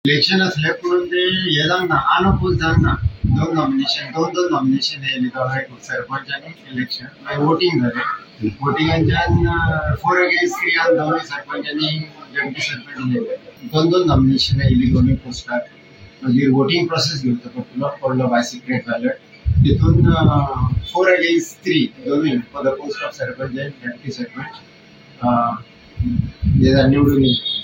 Election असले पूण ते हे जावंक ना, अनअपोज जावंक ना. दोन नॉमिनेशन, दोन दोन नॉमिनेशन येयली, दोगांय सरपंच आनी इलेक्शन. मागीर वोटींग जालें. वोटिंगांच्यान 4 अगेन्स्ट 3 आनी दोनूय सरपंच आनी डेप्युटी सरपंच येयले. दोन दोन नॉमिनेशन येयली दोनूय पोस्टार. मागीर वोटींग प्रोसेस घेवचो पडटलो पडलो बाय सिक्रेट बॅलट. तितून 4 अगेन्स्ट 3 दोनूय for the post of sarpanch आनी डेप्युटी सरपंच निवडून येयले.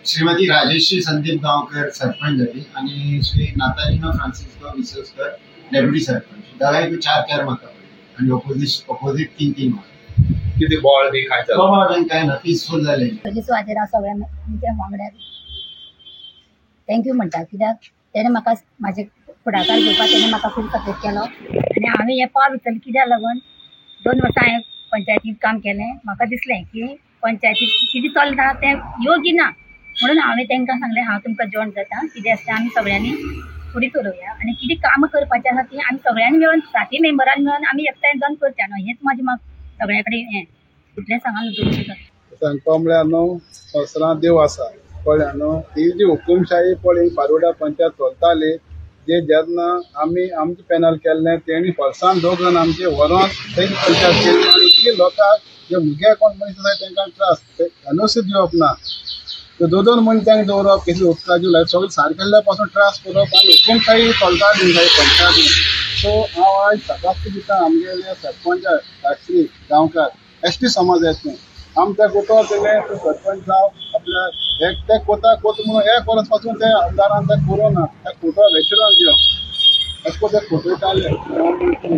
श्रीमती राजेश्री संदीप गांवकर सरपंच जाली आनी श्री नातालिनो फ्रांसिस्को विसोस्कर डेप्युटी सरपंच. दोगांयकूय 4 4 मतां पडली आनी ऑपोजीट 3 3 मतां. कितें बोवाळ बी कांय जालें? बोवाळ बी कांय ना, पिसफूल जालें. पयलींच हांव सगळ्या आमच्या वांगड्याक thank you म्हणटा, कित्याक तेणें म्हाका म्हाजे फुडाकार घेवपाक तेणें म्हाका खूब सपोर्ट केलो आनी हांवें हें पावल उचललें कित्याक लागून 2 वर्सां हांवें पंचायतींत काम केलें. म्हाका दिसलें की पंचायतींत कितें चलता तें योग्य ना, म्हणून हांवें तांकां सांगलें हांव तुमकां जॉयन जाता, कितें आसता आमी सगळ्यांनी फुडें चलोवया आनी कितें कामां करपाचें आसा तीं आमी सगळ्यांनी मेळून 7 मेंबरान मेळून आमी एकठांय जावन करचें न्हू. हेंच म्हाजें म्हाका सगळ्यां कडेन हें इतलें सांगून सांगपा म्हळ्यार न्हू संवसारांत देव आसा, कळ्ळें न्हू. ही जी हुकुमशाही पळय पारोडा पंचायत चलताली, जे जेन्ना आमी आमचें पॅनल केल्लें तेणी फॉल्सान 2 जाण आमचे व्हरोन तेंची पंचायत केली आनी इतली लोकांक जे मुगे कोण मनीस आसा तेंकां त्रास एनओसी दिवप ना, ते 2 2 मनीस तांकां दवरप, कितले उदकाची लायट सगळें सारकेल्या पासून त्रास करप आनी हुकुमशाही चलताली पंचायती. सो हांव आयज सकाळची दिता आमगेले सरपंच राजश्री गांवकार एस टी समाजाचें आमच्या कोतो केलें तूं सरपंच जावं आपल्या एक ते कोता कोत म्हणून एक वर्स पासून ते आमदारान ते करूं ना, त्या कोतो वेचरून दिवप अशें करून ते कोतयताले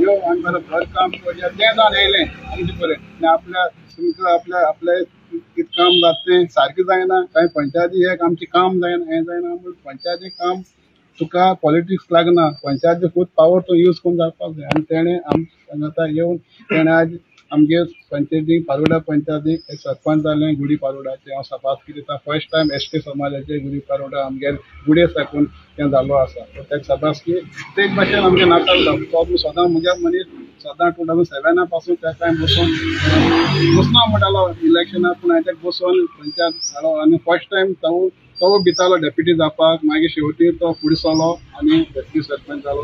यो आनी बरें घर काम करया तें जावन येयलें आमचें बरें. आनी आपल्या तुमकां आपल्या आपलें कितें काम जाता तें सारकें जायना, कांय पंचायती एक आमचें काम जायना, हें जायना. पंचायती काम तुका पॉलिटिक्स लागना, पंचायती खूब पावर तूं यूज करून जावपाक जाय. आनी तेणें आमकां आतां येवन तेणें आज आमगे पंचायतीक पारोडा पंचायतीक सरपंच जालें गुडी पारोडाचें. हांव सपासकी दिता फर्स्ट टायम एस टी समाजाचे गुडी पारोडा आमगे गुडे साकून तें जाल्लो आसा, तेका सबासकी. तेच भाशेन आमगे नाताल तो सदां म्हज्या मनीस सदां 2007 पासून त्या टायम बसून बसना म्हणटालो इलेक्शनाक, पूण हांवें तेका बसोवन पंचायत जालो आनी फर्स्ट टायम तो भितालो डेप्युटी जावपाक, मागीर शेवटी तो फुडें सरलो आनी डेप्युटी सरपंच जालो.